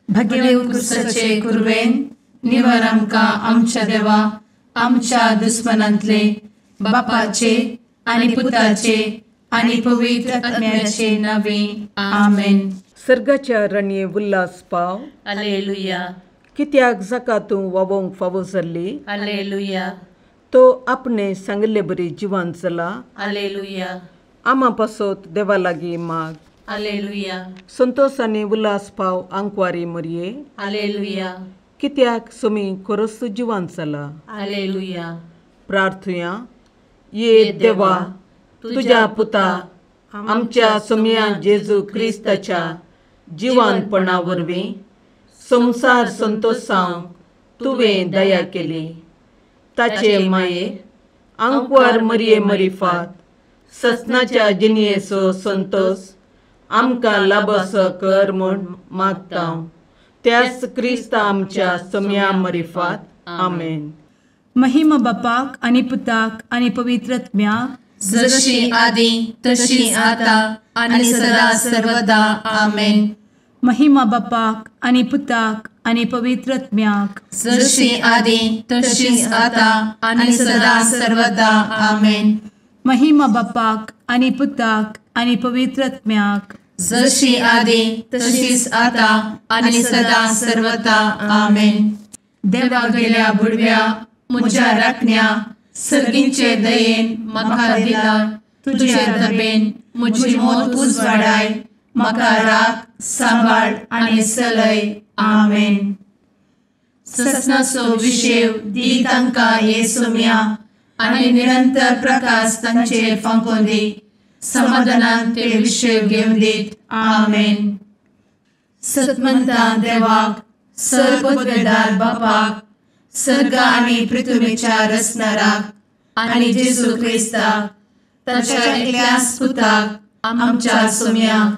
भगेवंत कुरवेन निवर आमकां आमच्या देवा आमच्या दुस्मनांतले बापाचे आनी पुताचे आनी पवित्र आत्म्याचे नावे आमेन. सर्गाच्या रणये उल्हास पाव. हालेलुया. कित्याक जाका तूं वावोंक फावो जाल्ली. हालेलुया. तो आपणे सांगिल्ले बरी जिवान चला. हालेलुया. आमा पासत देवा लागीं माग. हालेलुया. संतोष आनी उल्हास पाव आंकवारी मरये. हालेलुया. कित्याक सुमी खरोच जिवान चला. हालेलुया. प्रार्थुया. ये देवा तुझ्या पुता आमच्या सुमया जेजू क्रिस्ताच्या जिवानपणा वरवीं संवसार संतोषांक तुवें दया केली. ताचे माये आंकवार मरये मरिफात ससनाच्या जिणयेचो संतोष आमकां लाभसो कर म्हूण मागता त्याच क्रिस्ता आमच्या सम्या मरिफात. आमेन. महिमा बापाक आनी पुताक आनी पवित्र आत्म्याक, जशी आदी तशी आता आनी सदा सर्वदा. आमेन. महिमा बापाक आनी पुताक आनी पवित्र आत्म्याक, जशी आदी तशी आता आनी सदा सर्वदा. आमेन. महिमा बापाक आनी पुताक आनी पवित्र आत्म्याक, जशी आदी तशीच आता आनी सदा सर्वदा. आमेन. देवा गेल्या बुडव्या म्हज्या राखण्या सर्गींचे दयेन म्हाका दिला तुजे दबेन म्हजी मोत उजवाडाय म्हाका राख सांबाळ आनी सलय. आमेन. ससनाचो विशेव दी तांकां हे सोम्या आनी निरंतर प्रकाश तांचेर फांकोवन दी. समाधानान ते विशेव घेवन दीत. आमेन. सतमंता देवाक सर्वपदवेदार बापाक सर्ग आनी पृथ्वीच्या रचणाराक आनी जेजू क्रिस्ताक ताच्या एकल्याच पुताक आमच्या सोम्याक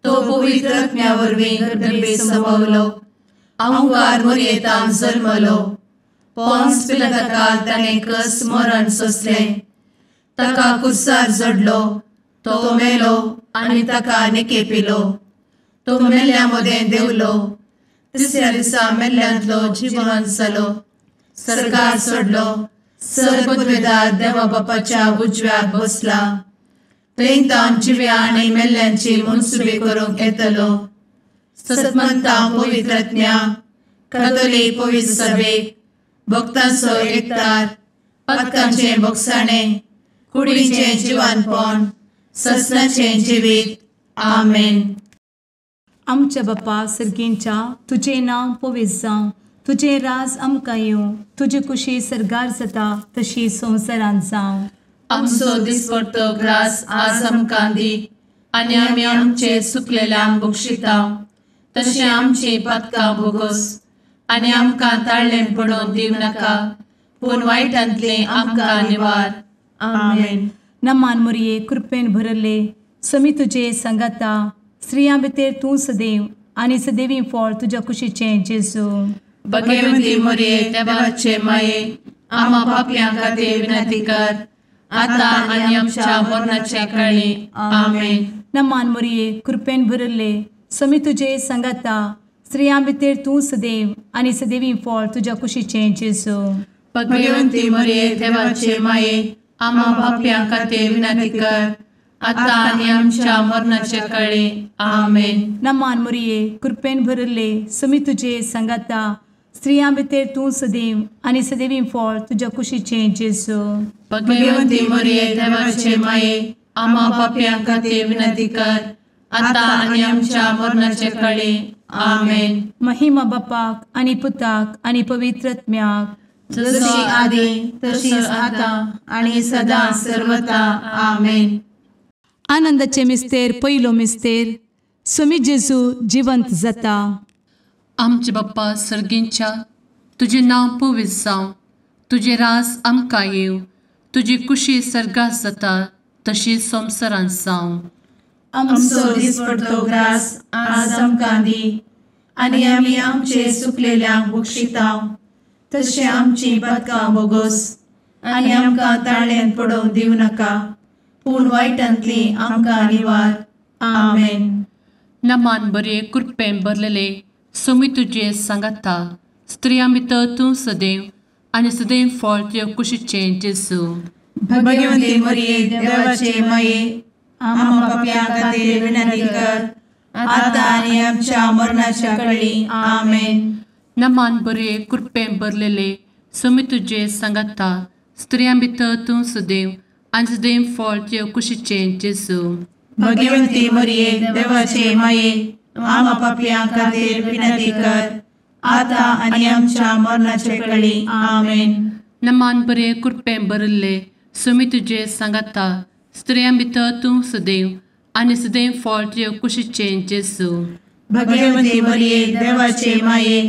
तो पवित्र आत्म्या वरवीं गर्भे संभवलो आंकार मोरयेतान जल्मलो पोन्स पिलाताकाल ताणें कस मरण सोंसलें ताका कुर्सार जडलो तो मेलो आनी ताका निकेपिलो तो मेल्ल्या मदें देंवलो तिसऱ्या दिसा मेल्ल्यांतलो जिवन जालो सर्गार सोडलो सर्वपदवेदार देवा बापाच्या उजव्याक बसला थंय तावन जिव्या आनी मेल्ल्यांची मनसुबी करूंक येतलो. सतमंता पवित्र आत्म्या कातोलीक पवित्र सभेक भक्तांचो एकतार पातकांचें भोगसाणें कुडीचें जिवानपण ससनाचें जिवीत. आमेन. आमच्या बापा सर्गींच्या तुजें नांव पवित्र जावं, तुजें राज आमकां येवं, तुजी कुशी सर्गार जाता तशी संवसारांत जावं. आमचो दिसपडतो ग्रास आज आमकां दी आनी आमी आमचे सुकलेल्यांक बक्षिता तशें आमची पातकां भोगोस आनी आमकां ताळ्ळें पडोवन दिवं नाका पूण वायटांतलें आमकां निवार. आमेन. नमान मुरये कृपेन भरले समी तुजे सांगाता स्त्रियां भितर तूं सदैव आनी सदैवी फळ तुज्या कुशीचें जेजू. भगवंती मोरये देवाचे माये आमा पापयां खातीर विनंती कर आता आनी आमच्या मरणाच्या काळी. आमेन. नमान मोरये कृपेन भरले समी तुजे सांगाता स्त्रियां भितर तूं सदैव आनी सदैवी फळ तुज्या कुशीचें जेजू. भगवंती मोरये देवाचे माये आमा पापयां खातीर विनंती कर आता आनी आमच्या मरणाच्या काळी. आमेन. नमान मोरये कृपेन भरले समी तुजे सांगाता स्त्रियां भितर तूं सदैव आनी सदैवी फळ तुज्या कुशीचें जेजू. भगवंती मोरये देवाचे माये आमा पापयां खातीर विनंती कर आता आनी आमच्या मरणाच्या काळी. आमेन. महिमा बापाक आनी पुताक आनी पवित्र आत्म्याक, जशी आदी तशीच आता आनी सदा सर्वता. आमेन. आनंदाचे मिस्तेर पयलो मिस्तेर स्वामी जेजू जिवंत जाता. आमचे बाप्पा सर्गींच्या तुजें नांव पवित्र जावं, तुजें राज आमकां येवं, तुजी कुशी सर्गात जाता तशी संवसारांत जावं. आमचो दिसपडतो ग्रास आज आमकां दी आनी आमी आमचे सुकलेल्यांक बक्षिता तशें आमची पातकां बोगोस आनी आमकां ताळ्यांत पडोवंक दिवं नाका, पूण वायटांतली आमकां निवार. आमेन. नमान बरे कृपेन भरलेले सोमी तुजे सांगाता, स्त्रियां भितर तूं सदैव आनी सदैव फळ तुजे कुशीचें जेजू. भगवती मरिये देवाचे माये, आम्हा पाप्यां खातीर विनंती कर आतां आनी आमच्या मरणाच्या कळी. आमेन. नमान बरे कृपेन भरलेले सोमी तुजे सांगाता, स्त्रियां भितर तूं सदैव आनी सदैव फळ तुजे कुशीचें जेजू. भगवती मरिये देवाचे माये, आम्हा पाप्यां खातीर विनंती कर आतां आनी आमच्या मरणाच्या कळी. आमेन. नमान बरे कृपेन भरिल्ले सोमी तुजे सांगाता, स्त्रियां भितर तूं सदैव आनी सदैव फळ तुजे कुशीचें जेजू. भगवती मरिये देवाचे माये,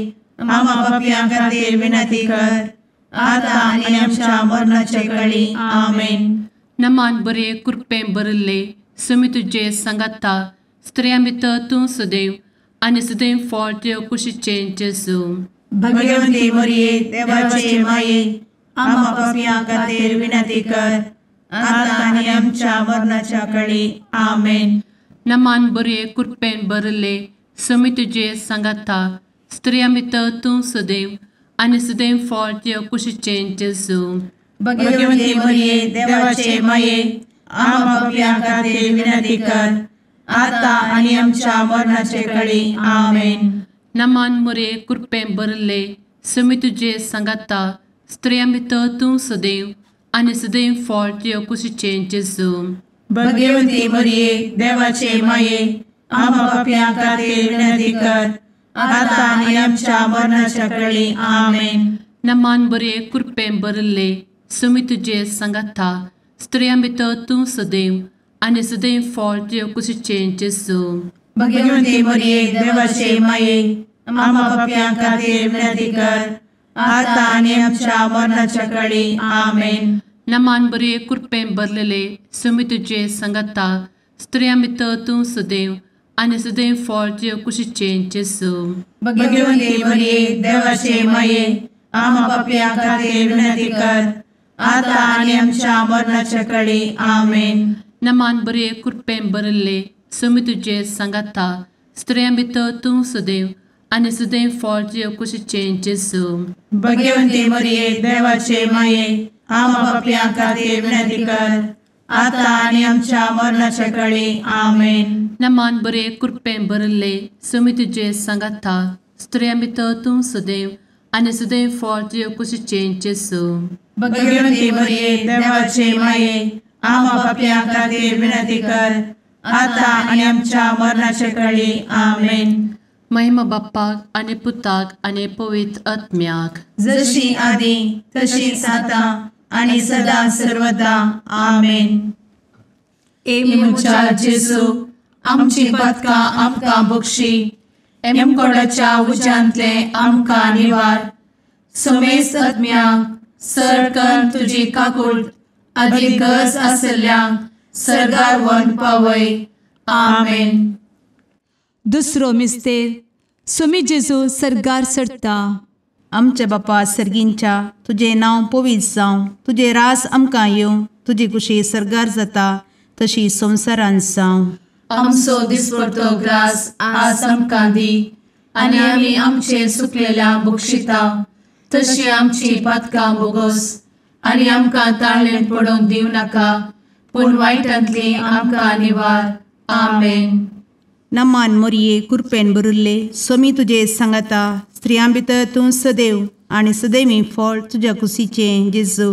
आम्हा पाप्यां खातीर विनंती कर आतां आनी आमच्या मरणाच्या कळी. आमेन. नमान बरे कृपेन भरिल्ले सोमी तुजे सांगाता, स्त्रियां भितर तूं सदैव आनी सदैव फळ तुजे कुशीचें जेजू. भगवती मरिये देवाचे माये, आम्हा पाप्यां खातीर विनंती कर आतां आनी आमच्या मरणाच्या कळी. आमेन. नमान बरे कृपेन भरिल्ले सोमी तुजे सांगाता, स्त्रियां भितर तूं सदैव आनी सदैव फळ तुजे कुशीचें जेजू. भगवती मरिये देवाचे माये, आम्हा पाप्यां खातीर विनंती कर आतां आनी आमच्या मरणाचे कळी. आमेन. नमान मरिये कृपेन भरिल्ले सोमी तुजे सांगाता, स्त्रियां भितर तूं सदैव आनी सदैव फळ तुजे कुशीचें जेजू. भगवती मरिये देवाचे माये, आम्हा पाप्यां खातीर विनंती कर आतां आनी आमच्या मरणाच्या कळी. आमेन. नमान बरे कृपेन भरिल्ले सोमी तुजे सांगाता, स्त्रियां भितर तूं सदैव आनी सदैव फळ तुजे कुशीचें जेजू. भगवती मरिये देवाचे माये, आम्हा पाप्यां खातीर विनंती कर आतां आनी आमच्या मरणाच्या कळी. आमेन. नमान बरे कृपेन भरलेले सोमी तुजे सांगाता, स्त्रियां भितर तूं सदैव आनी सदैव फळ तुजे कुशीचें जेजू. भगवती मरिये देवाचे माये, आम्हा पाप्यां खातीर विनंती कर आतां आनी आमच्या मरणाच्या कळी. आमेन. नमान बरे कृपेन भरिल्ले सोमी तुजे सांगाता, स्त्रियां भितर तूं सदैव आनी सदैव फळ तुजे कुशीचें जेजू. भगवती मरिये देवाचे माये, आम्हा पाप्यां खातीर विनंती कर आतां आनी आमच्या मरणाच्या कळी. आमेन. नमान बरे कृपेन भरिल्ले सोमी तुजे सांगाता, स्त्रियां भितर तूं सदैव आनी सदैव फळ तुजे कुशीचें जेजू. भगवती मरिये देवाचे माये, आम्हा पाप्यां खातीर विनंती कर आतां आनी आमच्या मरणाच्या कळी. आमेन. महिमा बाप्पाक आनी पुताक आनी पवित्र आत्म्याक, जशी आदी तशीच आतां आनी सदा सर्वदा. आमेन. ए म्हज्या जेजू, आमची पातकां आमकां बक्षी, एमकोडाच्या उज्यांतले आमकां निवार, समेस्त आत्म्यांक सरकन तुजी काकूट आदी गरज आशिल्ल्यांक सर्गार व्हरून पावय. आमेन. दुसरो मिस्तेर सोमी जेजू सर्गार चडटा. आमच्या बापा सर्गींच्या, तुजें नांव पवित्र जावं, तुजें राज आमकां येवं, तुजी कुशी सर्गार जाता तशी संवसारांत जावं. आमचो दिसपडतो ग्रास आज आमकां दी आनी आमी आमचे सुकलेल्या बक्षिता तशी आमची पातकां बोगोस आनी आमकां ताळ्ळेंत पडोवंक दिवं नाका, पूण वायटांतली आमकां निवार. आमेन. नमान मोरये कृपेन भरिल्ले सोमी तुजे सांगाता, स्त्रियां भितर तूं सदैव आनी सदैवी फळ तुज्या कुशीचें जेजू.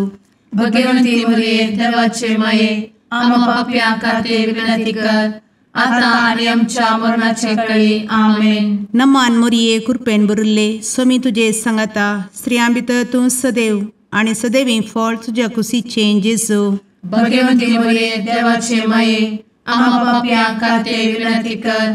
भगवंती मोरये देवाचे माये, आम्हा पाप्यां खातीर विनंती कर आतां आनी आमच्या मरणाचे कळी. आमेन. नमान मोरये कृपेन भरिल्ले सोमी तुजे सांगाता, स्त्रियां भितर तूं सदैव आनी सदैवी फळ तुज्या कुशीचें जेजू. भगवंती मोरये देवाचे माये, आम्हा पाप्यां खातीर विनंती कर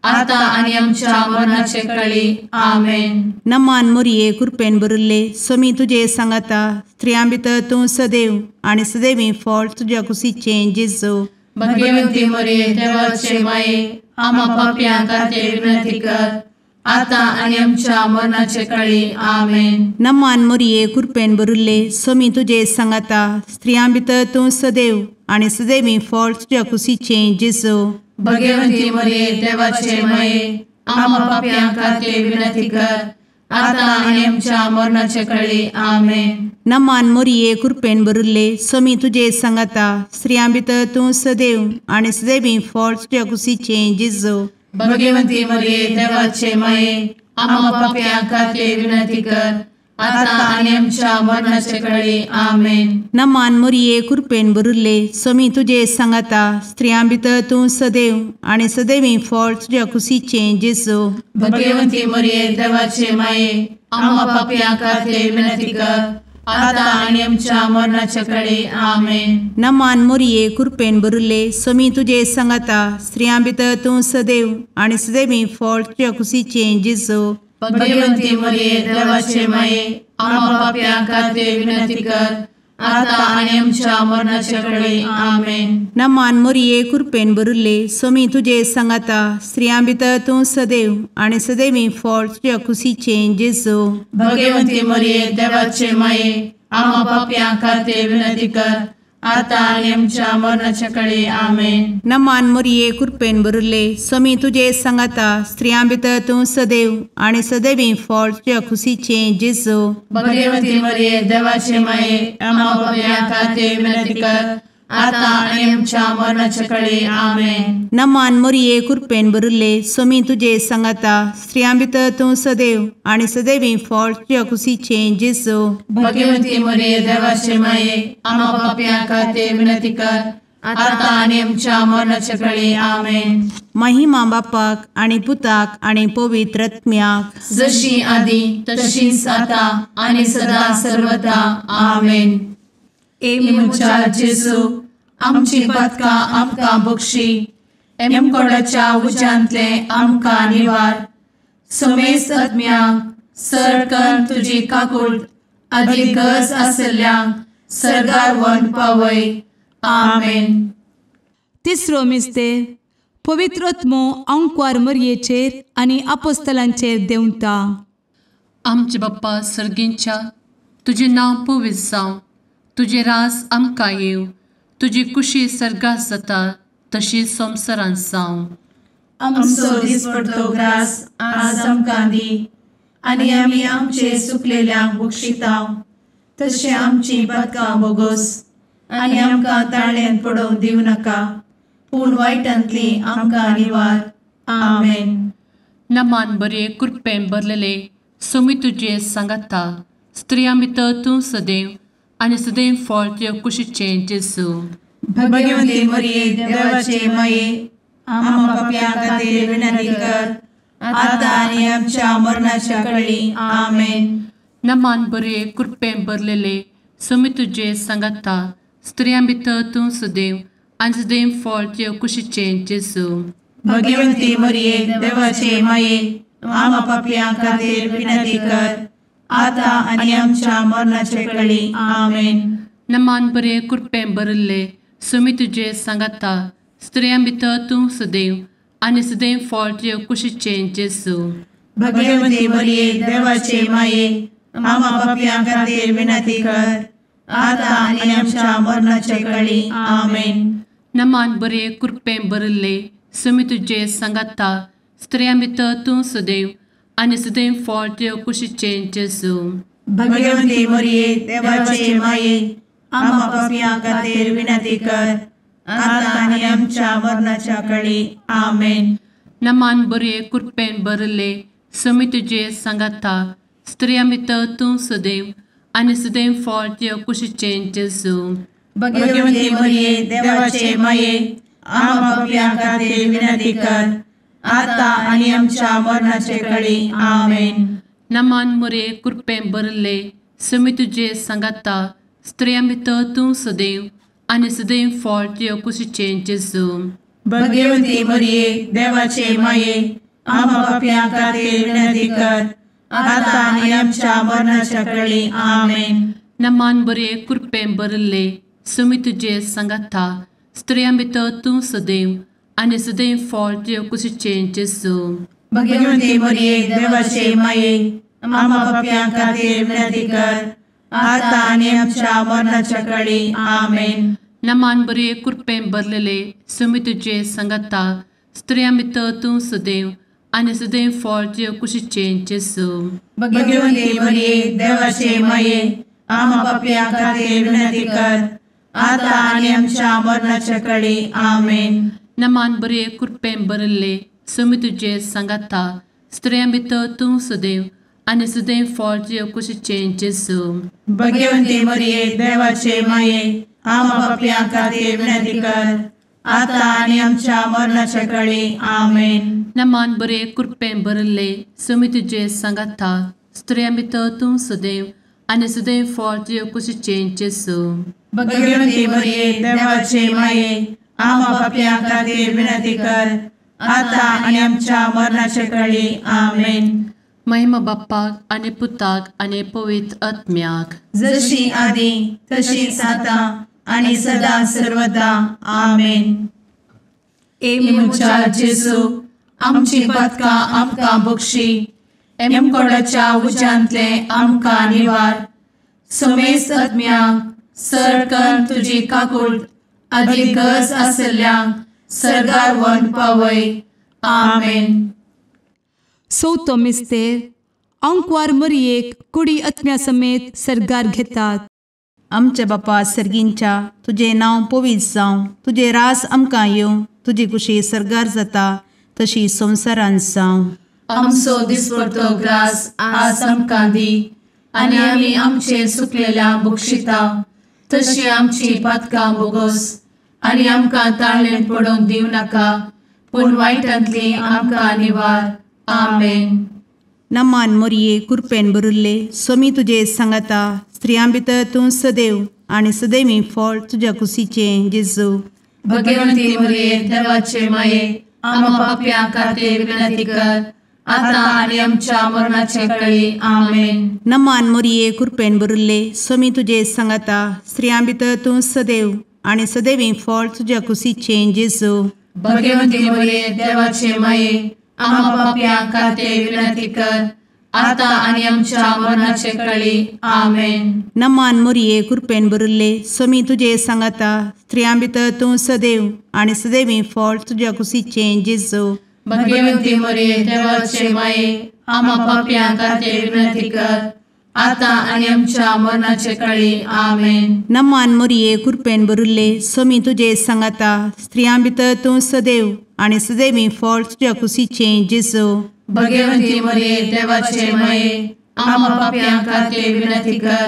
आतां आनी आमच्या मरणाचे कळी. आमेन. नमान मोरये कृपेन भरिल्ले स्वामी तुजे सांगाता, स्त्रियां भितर तूं सदैव आनी सदैवी फळ तुज्या कुशीचें जेजू. भगवंती मोरये देवाचे माये, आमा पापयां खातीर विनंती कर, आतां आनी आमच्या मरणाचे कळी. आमेन. नमान मोरये कृपेन भरिल्ले स्वामी तुजे सांगाता, स्त्रियां भितर तूं सदैव आनी सदैवी फळ तुज्या कुशीचें जेजू. भगवंती मोरये देवाचे माये, आमा पापयां खातीर विनंती कर, आतां आनी आमच्या मरणाचे कळी. आमेन. नमान मोरये कृपेन भरिल्ले स्वामी तुजे सांगाता, स्त्रियां भितर तूं सदैव आनी सदैवी फळ तुज्या कुशीचें जेजू. भगवंती मोरये देवाचे माये, आमा पापयां खातीर विनंती कर, आतां आनी आमच्या मरणाचे कळी. आमेन. नमान मोरये कृपेन भरिल्ले स्वामी तुजे सांगाता, स्त्रियां भितर तूं सदैव आनी सदैवी फळ तुज्या कुशीचें जेजू. भगवंती मोरये देवाचे माये, आमा पापयां खातीर विनंती कर, आतां आनी आमच्या मरणाचे कळी. आमेन. नमान मोरये कृपेन भरिल्ले स्वामी तुजे सांगाता, स्त्रियां भितर तूं सदैव आनी सदैवी फळ तुज्या कुशीचें जेजू. भगवंती मोरये देवाचे माये, आमा पापयां खातीर विनंती कर, आतां आनी आमच्या मरणाचे कळी. आमेन. नमान मोरये कृपेन भरिल्ले स्वामी तुजे सांगाता, स्त्रियां भितर तूं सदैव आनी सदैवी फळ तुज्या कुशीचें जेजू. भगवंती मोरये देवाचे माये, आमा पापयां खातीर विनंती कर, आतां आनी आमच्या मरणाचे कळी. आमेन. नमान मोरये कृपेन भरिल्ले स्वामी तुजे सांगाता, स्त्रियां भितर तूं सदैव आनी सदैवी फळ तुज्या कुशीचें जेजू. भगवंती मोरये देवाचे माये, आमा पापयां खातीर विनंती कर, आतां आनी आमच्या मरणाचे कळी. आमेन. नमान मोरये कृपेन भरिल्ले स्वामी तुजे सांगाता, स्त्रियां भितर तूं सदैव आनी सदैवी फळ तुज्या कुशीचें जेजू. भगवंती मोरये देवाचे माये, आमा पापयां खातीर विनंती कर, आतां आनी आमच्या मरणाचे कळी. आमेन. महिमा बापाक आनी पुताक आनी पवित्र आत्म्याक, जशी आदी तशीच आतां आनी सदा सर्वदा. आमेन. ए म्हज्या जेजू, आमची पातकां आमकां बक्षी, एमकोडाच्या उज्यांतले आमकां निवार, समेस्त आत्म्यांक सरकन तुजी काकूट आदी गरज आसल्ल्यांक सर्गार व्हरून पावय. आमेन. तिसरो मिस्तेर पवित्र आत्मो आंकवार मरयेचेर आनी आपोस्तलांचेर देंवता. आमचे बाप्पा सर्गींच्या, तुजें नांव पवित्र जावं, तुजें राज आमकां येवं, तुजी कुशी सर्गात जाता तशी संवसारांत जावं. आमचो दिसपडतो ग्रास आज आमकां दी, आनी आमी आमचे सुकलेल्यांक बक्षितांव, तशें आमची पातकां बोगोस, आनी आमकां ताळ्यांत पडोवंक दिवं नाका, पूण वायटांतली आमकां निवार. आमेन. नमान बरे कृपेन भरलेले स्वामी तुजे सांगाता, स्त्रियां भितर तूं सदैव आनी सदैव फळ तुज्या कुशीचें जेजू. भगवंती मोरये देवाचे माये, आमा पापयां खातीर विनंती कर, आतां आनी आमच्या मरणाच्या कळी. आमेन. नमान बरे कृपेन भरलेले स्वामी तुजे सांगाता, स्त्रियां भितर तूं सदैव आनी सदैव फळ तुज्या कुशीचें जेजू. भगवंती मोरये देवाचे माये, आमा पापयां खातीर विनंती कर, आतां आनी आमच्या मरणाचे कळी. आमेन. नमान बरे कृपेन भरिल्ले स्वामी तुजे सांगाता, स्त्रियां भितर तूं सदैव आनी सदैव फळ तुज्या कुशीचें जेजू. भगवंती मोरये देवाचे माये, आमा पापयां खातीर विनंती कर, आतां आनी आमच्या मरणाचे कळी. आमेन. नमान बरे कृपेन भरिल्ले स्वामी तुजे सांगाता, स्त्रियां भितर तूं सदैव आनी सदैव फळ तुज्या कुशीचें जेजू. भगवंती मोरये देवाचे माये, आमा पापयां खातीर विनंती कर, आतां आनी आमच्या मरणाच्या कळी. आमेन. नमान बरे कृपेन भरिल्ले स्वामी तुजे सांगाता, स्त्रियां भितर तूं सदैव आनी सदैव फळ तुज्या कुशीचें जेजू. भगवंती मोरये देवाचे माये, आमा पापयां खातीर विनंती कर, आतां आनी आमच्या मरणाचे कळी. आमेन. नमान मोरये कृपेन भरिल्ले स्वामी तुजे सांगाता, स्त्रियां भितर तूं सदैव आनी सदैव फळ तुज्या कुशीचें जेजू. भगवती मरिये देवाचे माये आम्हा पाप्यां खातीर विनंती कर आता आनी आमच्या मरणाच्या वेळी. आमेन. नमान बरे कृपेन भरिल्ले सुमी तुजे सांगाता स्त्रियां भितर तूं सदैव आनी सदैव फळ तुजे कुशीचें जेजू. भगवती मरिये देवाचे माये आम्हा पाप्यां खातीर विनंती कर आता आनी आमच्या मरणाच्या वेळी. आमेन. नमान बरे कृपेन भरलेले सुमी तुजे सांगाता स्त्रियां भितर तूं सदैव आनी सदैव फळ तुजे कुशीचें जेजू. भगवती मरिये देवाचे माये आम्हा पाप्यां खातीर विनंती कर आता आनी आमच्या मरणाच्या वेळी. आमेन. नमान बरे कृपेन भरिल्ले सुमी तुजे सांगाता स्त्रियां भितर तूं सदैव आनी सदैव फळ तुजे कुशीचें जेजू. भगवती मरिये देवाचे माये आम्हा पाप्यां खातीर विनंती कर आता आनी आमच्या मरणाच्या वेळी. आमेन. नमान बरे कृपेन भरिल्ले सुमी तुजे सांगाता स्त्रियां भितर तूं सदैव आनी सदैव फळ तुजे कुशीचें जेजू. भगवती मरिये देवाचे माये आम्हा पाप्यां खातीर विनंती कर आता आनी आमच्या मरणाच्या वेळी. आमेन. महिमा बाप्पाक आनी पुताक आनी पवित्र आत्म्याक जशी आदी तशीच आता आनी सदा सर्वदा. आमेन. ए म्हज्या जेजू आमची पातकां आमकां बक्षी एमकोडाच्या उज्यांतले आमकां निवार. समेस्त आत्म्यांक सरकन तुजी काकूट आदी गरज आशिल्ल्यांक सर्गार व्हरून पावय. आमेन. चवथो मिस्तेर आंकवार मरियेक कुडी आत्म्या समेत सर्गार घेतात. आमच्या बापा सर्गींच्या तुजें नांव पवित्र जावं, तुजें राज आमकां येवं, तुजी कुशी सर्गार जाता तशी संवसारांत जावं. आमचो दिसपडतो ग्रास आज आमकां दी आनी आमी आमचे सुकलेल्या बक्षिता तशी आमची पातकां बोगोस आनी आमकां ताळेन पडोवंक दिवं नाका पूण वायटांतली आमकां निवार. आमेन. नमान मोरये कृपेन भरिल्ले स्वामी तुजे सांगाता स्त्रियां भितर तूं सदैव आनी सदैवी फळ तुज्या कुशीचें जेजू. भगवंती मोरये देवाचे माये आम्हा पाप्यां खातीर विनंती कर आता आनी आमच्या मरणाच्या वेळी. आमेन. नमान मोरये कृपेन भरिल्ले स्वामी तुजे सांगाता स्त्रियां भितर तूं सदैव आनी सदैवी फळ तुज्या कुशीचें जेजू. भगवंती मोरये देवाचे माये आम्हा पाप्यां खातीर विनंती कर आता आनी आमच्या मरणाच्या वेळी. आमेन. नमान मोरये कृपेन भरिल्ले स्वामी तुजे सांगाता स्त्रियां भितर तूं सदैव आनी सदैवी फळ तुज्या कुशीचें जेजू. भगवंती मोरये देवाचे माये आम्हा पाप्यां खातीर विनंती कर आता आनी आमच्या मरणाच्या वेळी. आमेन. नमान मोरये कृपेन भरिल्ले स्वामी तुजे सांगाता स्त्रियां भितर तूं सदैव आनी सदैवी फळ तुज्या कुशीचें जेजू. भगवंती मोरये देवाचे माये आम्हा पाप्यां खातीर विनंती कर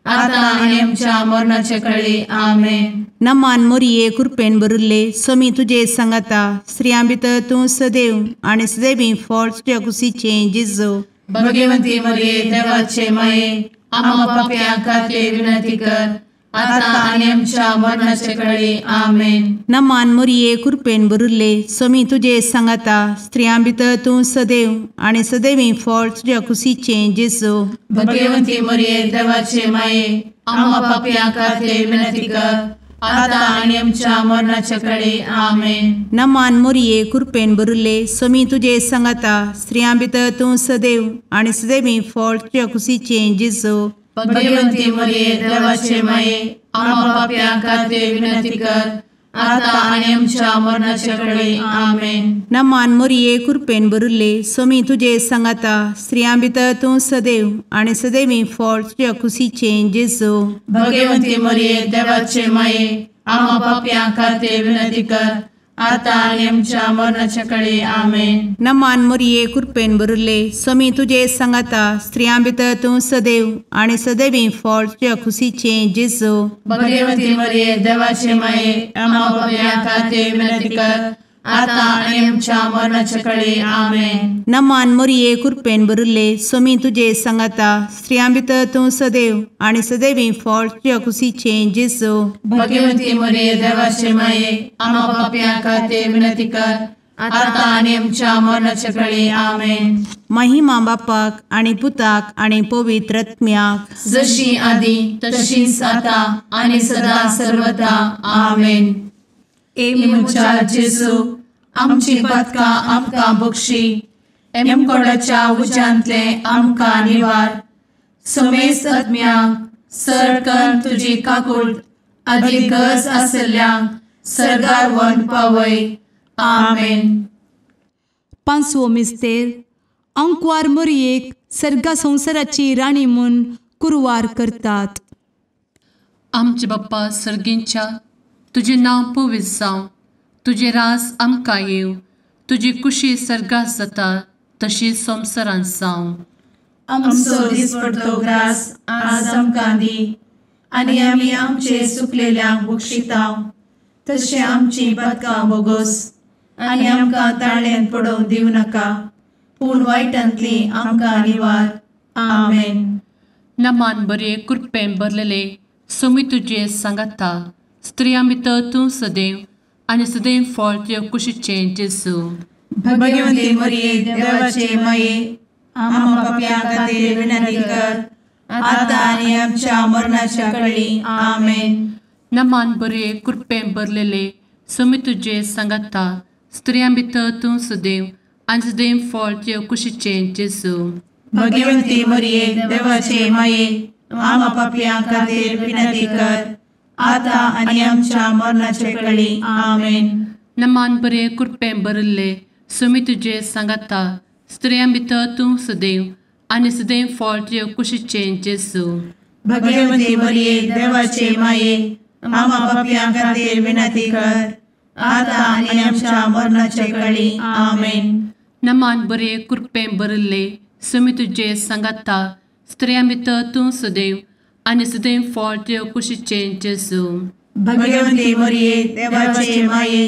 आता आनी आमच्या मरणाच्या वेळी. आमेन. नमान मोरये कृपेन भरिल्ले स्वामी तुजे सांगाता स्त्रियां भितर तूं सदैव आनी सदैवी फळ तुज्या कुशीचें जेजू. भगवंती मोरये देवाचे माये आम्हा पाप्यां खातीर विनंती कर आता आनी आमच्या मरणाच्या वेळी. आमेन. नमान मोरये कृपेन भरिल्ले स्वामी तुजे सांगाता स्त्रियां भितर तूं सदैव आनी सदैवी फळ तुज्या कुशीचें जेजू. भगवंती मोरये देवाचे माये आम्हा पाप्यां खातीर विनंती कर आता आनी आमच्या मरणाच्या वेळी. आमेन. नमान मोरये कृपेन भरिल्ले स्वामी तुजे सांगाता स्त्रियां भितर तूं सदैव आनी सदैवी फळ तुज्या कुशीचें जेजू. भगवंती मोरये देवाचे माये आम्हा पाप्यां खातीर विनंती कर आता आनी आमच्या मरणाच्या वेळी. आमेन. नमान मोरये कृपेन भरिल्ले स्वामी तुजे सांगाता स्त्रियां भितर तूं सदैव आनी सदैवी फळ तुज्या कुशीचें जेजू. भगवंती मोरये देवाचे माये आम्हा पाप्यां खातीर विनंती कर आता आनी आमच्या मरणाच्या वेळी. आमेन. नमान मोरये कृपेन भरिल्ले स्वामी तुजे सांगाता स्त्रियां भितर तूं सदैव आनी सदैवी फळ तुज्या कुशीचें जेजू. भगवंती मोरये देवाचे माये आम्हा पाप्यां खातीर विनंती कर आतां आनी आमच्या मरणाच्या कडेन. आमेन. नमान मोरये कृपेन भरिल्ले, स्वामी तुजे सांगाता, स्त्रियां भितर तूं सदैव आनी सदैवी फळ तुज्या कुशीचें जेजू. भगवती मोरये देवाचे माये, आमा पापयां खातीर विनंती कर, आतां आनी आमच्या मरणाच्या कडेन. आमेन. महिमा बापाक आनी पुताक आनी पवित्र आत्म्याक, जशी आदी तशीच आतां आनी सदां सर्वदा. आमेन. ए म्हज्या जेजू, आमची पातकां आमकां बक्षी, एमकोडाच्या उज्यांतले आमकां निवार, समेस्त आत्म्यांक सरकन तुजी काकूट आदी गरज आसल्ल्यांक सर्गार व्हरून पावय. आमेन. पांचवो मिस्तेर. आंकवार मोरयेक सर्गा संवसाराची राणी म्हूण कुरवार करतात. आमचे बाप्पा सर्गींच्या, तुजें नांव पवित्र जावं, तुजें राज आमकां येवं, तुजी कुशी सर्गात जाता तशी संवसारांत जावं. आमचो दिसपडतो ग्रास आज आमकां दी, आनी आमी आमचे सुकलेल्यांक बक्षितांव, तशें आमची पातकां बोगोस, आनी आमकां ताळ्यांत पडोवंक दिवं नाका, पूण वायटांतली आमकां निवार. आमेन. नमान बरे कृपेन भरलेले, स्वामी तुजे सांगाता, स्त्रियां भितर तूं सदैव आनी सदैव फळ तुज्या कुशीचें जेजू. भगवती मोरये देवाचे माये, आमा पापयां खातीर विनंती कर, आतां आनी आमच्या मरणाच्या कडेन. आमेन. नमान बरे कृपेन भरलेले, स्वामी तुजे सांगाता, स्त्रियां भितर तूं सदैव आनी सदैव फळ तुज्या कुशीचें जेजू. भगवती मोरये देवाचे माये, आमा पापयां खातीर विनंती कर, आतां आनी आमच्या मरणाचे कडेन. आमेन. नमान बरे कृपेन भरिल्ले, स्वामी तुजे सांगाता, स्त्रियां भितर तूं सदैव आनी सदैव फळ तुज्या कुशीचें जेजू. भगवती मोरये देवाचे माये, आमा पापयां खातीर विनंती कर, आतां आनी आमच्या मरणाचे कडेन. आमेन. नमान बरे कृपेन भरिल्ले, स्वामी तुजे सांगाता, स्त्रियां भितर तूं सदैव आनी सदैव फळ तुज्या कुशीचें जेजू. भगवती मोरये देवाचे माये,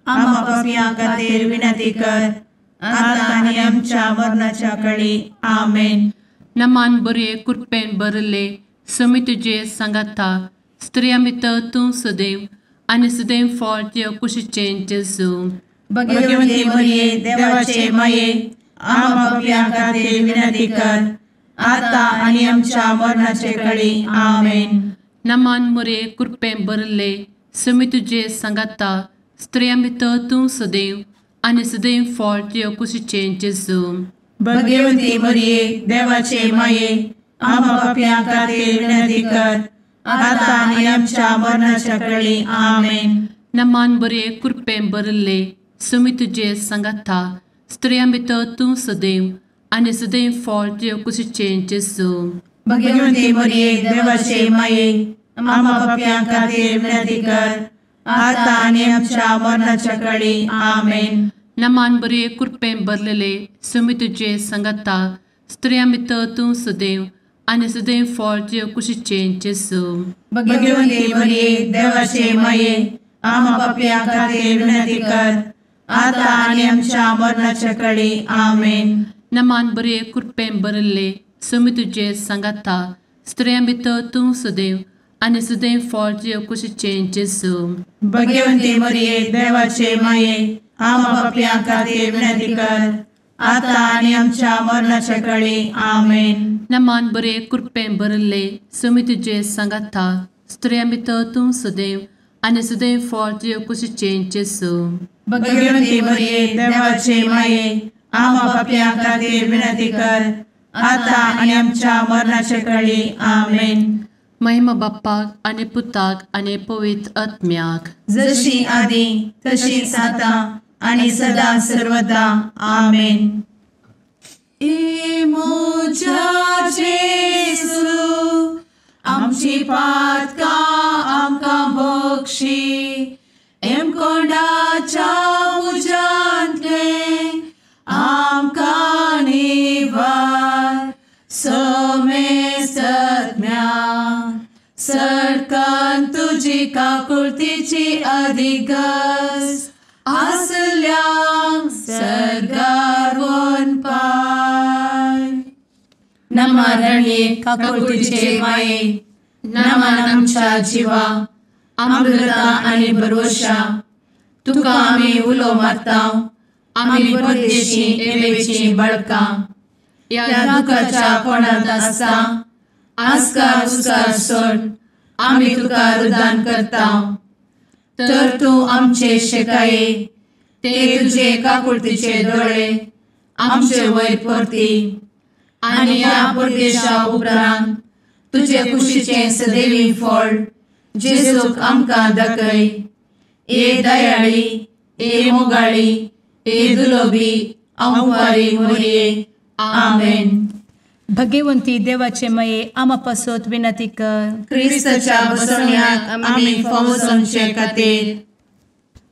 आमा पापयां खातीर विनंती कर, आतां आनी आमच्या मरणाच्या कडेन. आमेन. नमान बरे कृपेन भरिल्ले, स्वामी तुजे सांगाता, स्त्रियां भितर तूं सदैव आनी सदैव फळ तुज्या कुशीचें जेजू. भगवती मोरये देवाचे माये, आमा पापयां खातीर विनंती कर, आतां आनी आमच्या मरणाचे कडेन. आमेन. नमान मोरये कृपेन भरिल्ले, स्वामी तुजे सांगाता, स्त्रियां भितर तूं सदैव आनी सदैव फळ तुज्या कुशीचें जेजू. भगवती मोरये देवाचे माये, आमा पापयां खातीर विनंती कर, आतां आनी आमच्या मरणाच्या कडेन. आमेन. नमान बरे कृपेन भरिल्ले, स्वामी तुजे सांगाता, स्त्रियां भितर तूं सदैव आनी सदैव फळ तुज्या कुशीचें जेजू. भगवती मोरये देवाचे माये, आमा पापयां खातीर विनंती कर, आतां आनी आमच्या मरणाच्या कडेन. आमेन. नमान बरे कृपेन भरलेले, स्वामी तुजे सांगाता, स्त्रियां भितर तूं सदैव आनी सदैव फळ तुज्या कुशीचें जेजू. भगवती मोरये देवाचे माये, आमा पापयां खातीर विनंती कर, आतां आनी आमच्या मरणाच्या कडेन. आमेन. नमान बरे कृपेन भरिल्ले, स्वामी तुजे सांगाता, स्त्रियां भितर तूं सदैव आनी सदैव फळ तुज्या कुशीचें जेजू. भगवती मोरये देवाचे माये, आमा पापयां खातीर विनंती कर, आतां आनी आमच्या मरणाच्या कडेन. आमेन. नमान बरे कृपेन भरिल्ले, स्वामी तुजे सांगाता, स्त्रियां भितर तूं सदैव आनी सदैव फळ तुज्या कुशीचें जेजू. भगवती मोरये देवाचे माये, आमा पापयां खातीर विनंती कर, आतां आनी आमच्या मरणाच्या कडेन. आमेन. महिमा बाप्पाक आनी पुताक आनी पवित्र आत्म्याक, जशी आदी तशीच आतां आनी सदां सर्वदा. आमेन. ए म्हज्या जेजू, आमची पातकां आमकां बक्षी, एमकोंडाच्या उज्यांतले आमकां निवार, समेस्त आत्म्या सरकान तुजी काकुळतीची अधिगस. आसल्यांक सर्गार वनपाय. नमा रणये काकुळतीचे माये, नमन आमच्या जिवा, अमृता आनी भरवशा, तुका आमी उलो मारता, आमी परदेशी एवेची बाळकां, ह्या दुखाच्या कोणांत आसता आस्कार उस्कार सोड आमी तुका रुदान करता. तर तूं आमचे शेकाये ते तुजे काकुळतीचे दोळे आमचे वयर परती आनी ह्या परदेशा उपरांत तुजे कुशीचें सदैवी फळ जेजूक आमकां दाखय. ए दयाळी, ए मोगाळी, ए दुलोबी अंवारी मोरये. आमेन. भगवंती देवाचे मये आमा पासत विनंती कर. क्रिस्ताच्या बसवण्याक आमी फावो जावचे खातीर.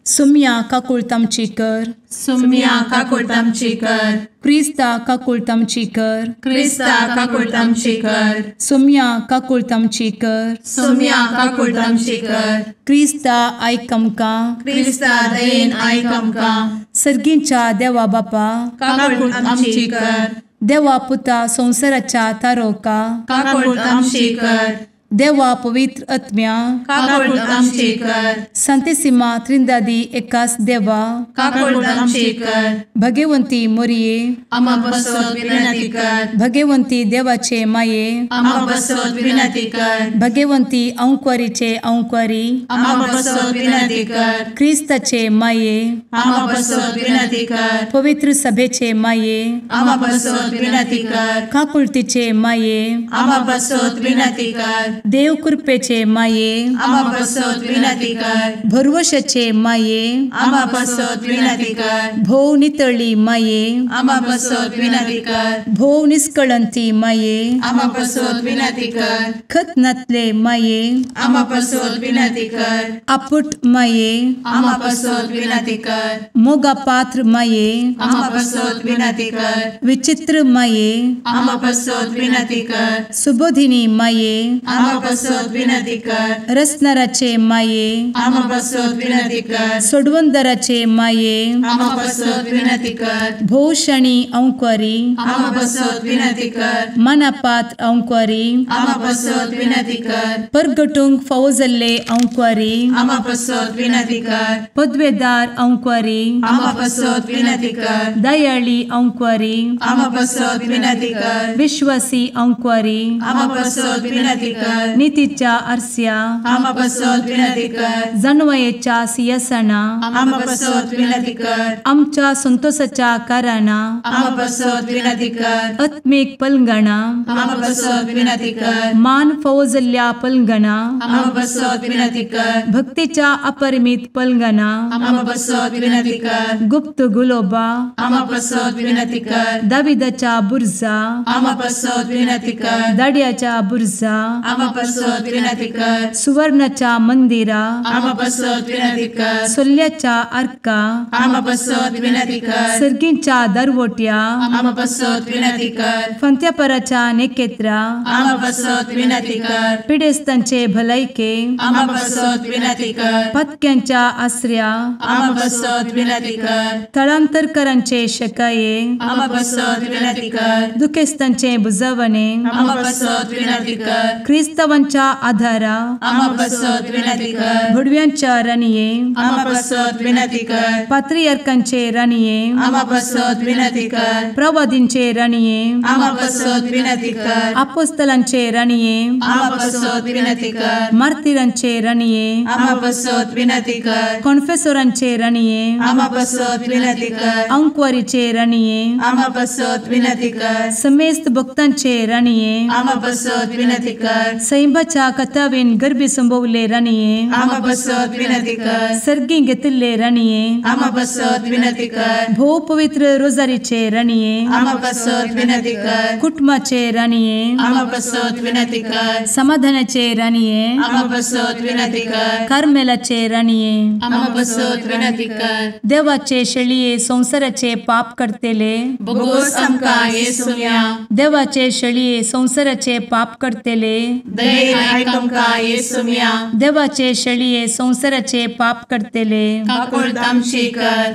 सुम्या काकुळट आमची कर. सुम्या काकुळट आमची कर. क्रिस्ता काकुळट आमची कर. क्रिस्ता काकुळट आमची कर. सुम्या काकुळट आमची कर. सुम्या काकुळट आमची कर. क्रिस्ता आयक आमकां. क्रिस्ता दयेन आयक आमकां. सर्गींच्या देवा बापा काकुळट आमची कर. देवा पुता संवसाराच्या तारोका काकुळट आमची कर. देवा पवित्र आत्म्या काकुळट आमची कर. संतेसिमा त्रिंदादी एकास देवा काकुळट आमची कर. भगवंती मोरये आमा पासत विनंती कर. भगवंती देवाचे माये आमा पासत विनंती कर. भगवंती अंकुरीचे अंकुरी आमा पासत विनंती कर. क्रिस्ताचे माये आमा पासत विनंती कर. पवित्र सभेचे माये आमा पासत विनंती कर. काकुळतीचे माये आमा पासत विनंती कर. देव कृपेचे माये आमा पासत विनंती कर. भरवशाचे माये आमा पासत विनंती कर. भोव नितळी माये आमा पासत विनंती कर. भोव निष्कळंती माये आमा पासत विनंती कर. खत नातले माये आमा पासत विनंती कर. आपुट माये आमा पासत विनंती कर. मोगा पात्र माये आमा पासत विनंती कर. विचित्र माये आमा पासत विनंती कर. सुबोधिनी माये आमा पासत विनंती कर. रसनाराचे माये आमा पासत विनंती कर. सोडवंदराचे माये आमा पासत विनंती कर. भोवशणी अंकुरी आमा पासत विनंती कर. मनापात्र अंकुरी आमा पासत विनंती कर. परगटूंक फावो जाल्ले अंकुरी आमा पासत विनंती कर. पदवेदार अंकुरी आमा पासत विनंती कर. दयाळी अंकुरी आमा पासत विनंती कर. विश्वासी अंकुरी आमा पासत विनंती कर. नितीच्या आरस्या आमा पासत विनंती कर. जानवयेच्या सिंहासना आमा पासत विनंती कर. आमच्या संतोषाच्या कारणा आमा पासत विनंती कर. आत्मीक पलंगणा आमा पासत विनंती कर. मान फावो जाल्ल्या पलंगणा आमा पासत विनंती कर. भक्तीच्या अपरिमित पलंगणा आमा पासत विनंती कर. गुप्त गुलोबा आमा पासत विनंती कर. दाविदाच्या बुर्जा आमा पासत विनंती कर. दाड्याच्या बुर्जा आमा पासत विनंती कर. सुवर्णाच्या मंदिरा आमा पासत विनंती कर. सोल्ल्याच्या आर्का आमा पासत विनंती कर. सर्गींच्या दरवट्या आमा पासत विनंती कर. फंत्यापराच्या नेकेत्रा आमा पासत विनंती कर. पिडेस्तांचे भलायके आमा पासत विनंती कर. पत्क्यांच्या आसऱ्या आमा पासत विनंती कर. थळांतरकरांचे शकाये आमा पासत विनंती कर. दुखेस्तांचे बुजवणे आमा पासत विनंती कर. क्रिस्तावांच्या आधारा आमा पासत विनंती कर. भुडव्यांच्या राणये आमा पासत विनंती कर. पात्रियार्कांचे राणये आमा पासत विनंती कर. प्रवादींचे राणये आमा पासत विनंती कर. आपोस्तलांचे राणये आमा पासत विनंती कर. मार्तिरांचे राणये आमा पासत विनंती कर. कॉन्फेसोरांचे राणये आमा पासत विनंती कर. अंकुवारीचे राणये आमा पासत विनंती कर. समेस्त भक्तांचे राणये आमा पासत विनंती कर. सैंबाच्या कथावेन गर्भी संभवले राणये आमा पासत विनंती कर. सर्गी घेतिल्ले राणये आमा पासत विनंती कर. भोव पवित्र रोजारीचे राणये आमा पासत विनंती कर. कुटुंबाचे राणये आमा पासत विनंती कर. समाधानाचे राणये आमा पासत विनंती कर. कार्मेलाचे राणये आमा पासत विनंती कर. देवाचे शेळये संवसाराचे पाप करतेले बोगोस आमकां येसुम्या देवाचे शेळये संवसाराचे पाप करतेले दयेन आयक आमकां येसुम्या. देवाचे शेळये संवसाराचे पाप करतले काकुळट आमची कर.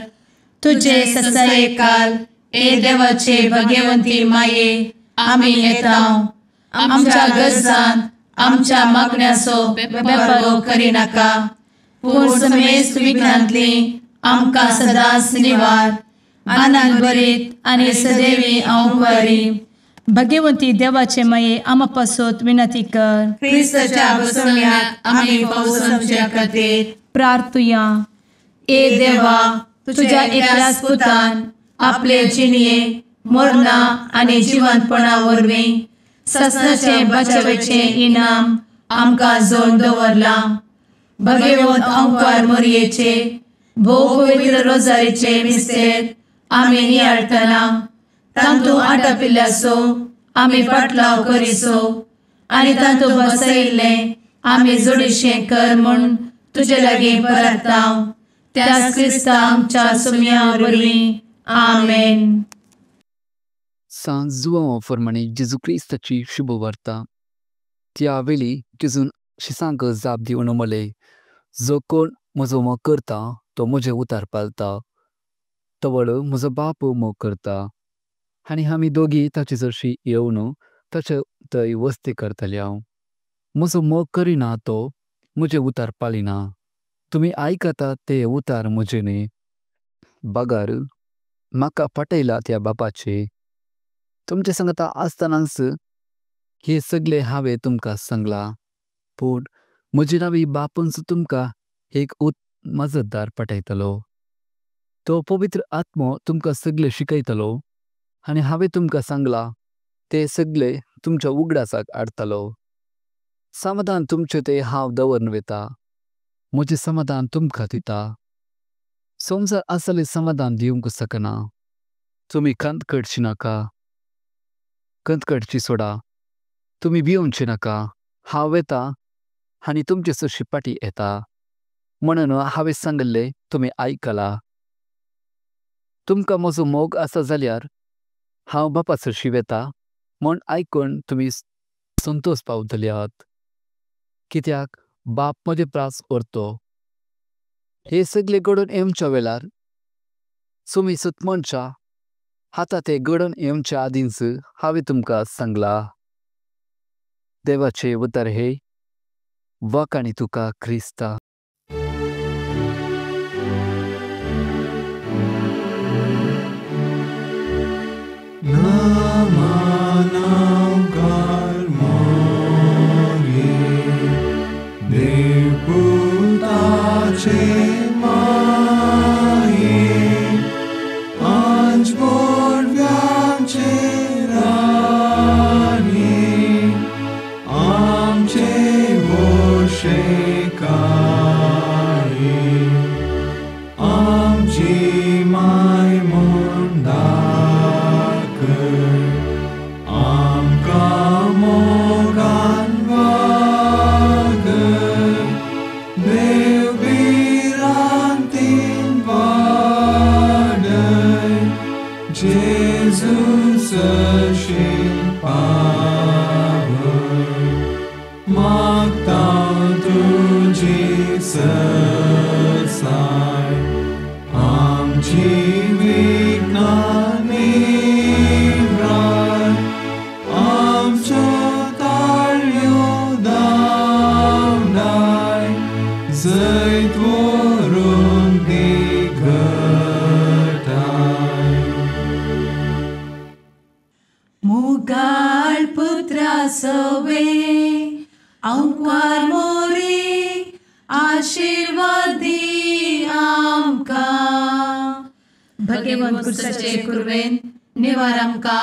तुजे ससायेकाल ए देवाचे भगवंती माये आमी येता आमच्या गरजान आमच्या मागण्याचो बेपर्वो करिनाका पूण समेस्त विघ्नांतली आमकां सदांच निवार. आनंद भरीत आनी सदैवी अंकुरी. भगवंती देवाचे माये आमा पासत विनंती कर. क्रिस्ताच्या बसवण्याक आमी पावसाच्या खातीर प्रार्थुया. ए देवा तुझ्या एकल्याच पुतान आपले जिणये मरणा आनी जिवंतपणा वरवीं ससनाचे बचावेचे इनाम आमकां जोडून दवरलां. भगवंत अंकार मोरयेचे भोव पवित्र रोजारीचे मिस्तेर आमी नियाळटना तांतू आटापिल्ल्याचो आमी पाटलाव करिसो आनी तांतू बसयिल्लें आमी जोडीशें कर म्हूण तुजे लागीं परता त्याच क्रिस्ता आमच्या सुम्या वरवीं. आमेन. सांत जुआंव फर्माणे जेजू क्रिस्ताची शुभवार्ता. त्या वेळी जेजून शिसांक जाप दिवन म्हणलें, जो कोण म्हजो मोग करता तो म्हजें उतार पाळता, तवळ म्हजो बाप मोग करता आनी आमी दोगी ताचे सरशी येवन ताचे थंय वस्ती करतले. म्हजो मोग करिना तो म्हजें उतार पाळिना. तुमी आयकता ते उतार म्हजें न्हय, बगर म्हाका पाठयला त्या बापाचे. तुमचे सांगता आसतनाच हे सगळे हांवें तुमकां सांगलां, पूण म्हजे नांवी बापूच तुमकां एक मजतदार पाठयतलो. तो पवित्र आत्मो तुमकां सगळे शिकयतलो आनी हांवें तुमकां सांगलां ते सगळे तुमच्या उगडासाक हाडटलो. समाधान तुमचें तें हांव दवरून वता, म्हजें समाधान तुमकां दिता. संवसार असलें समाधान दिवंक शकना. तुमी खंत करची नाका, खंत करची सोडा, तुमी भिवचे नाका. हांव वता आनी तुमचे सरशी पाटी येता म्हणून हांवें सांगिल्लें तुमी आयकलां. तुमकां म्हजो मोग आसा जाल्यार हांव बापा सरशी वता म्हूण आयकून तुमी संतोश पावतले आहात, कित्याक बाप म्हजे प्रास व्हरतो. हे सगळे घडून येवच्या वेळार तुमी सुत म्हणच्या आतां ते घडून येवच्या आदींच हांवें तुमकां सांगलां. देवाचे उतर हे वाखाणी तुका क्रिस्ता.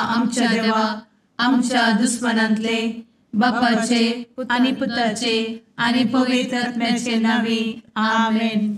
आमच्या देवा आमच्या दुस्मनांतले बापाचे आनी पुताचे आनी पवित्र आत्म्याचे नांवी. आमेन.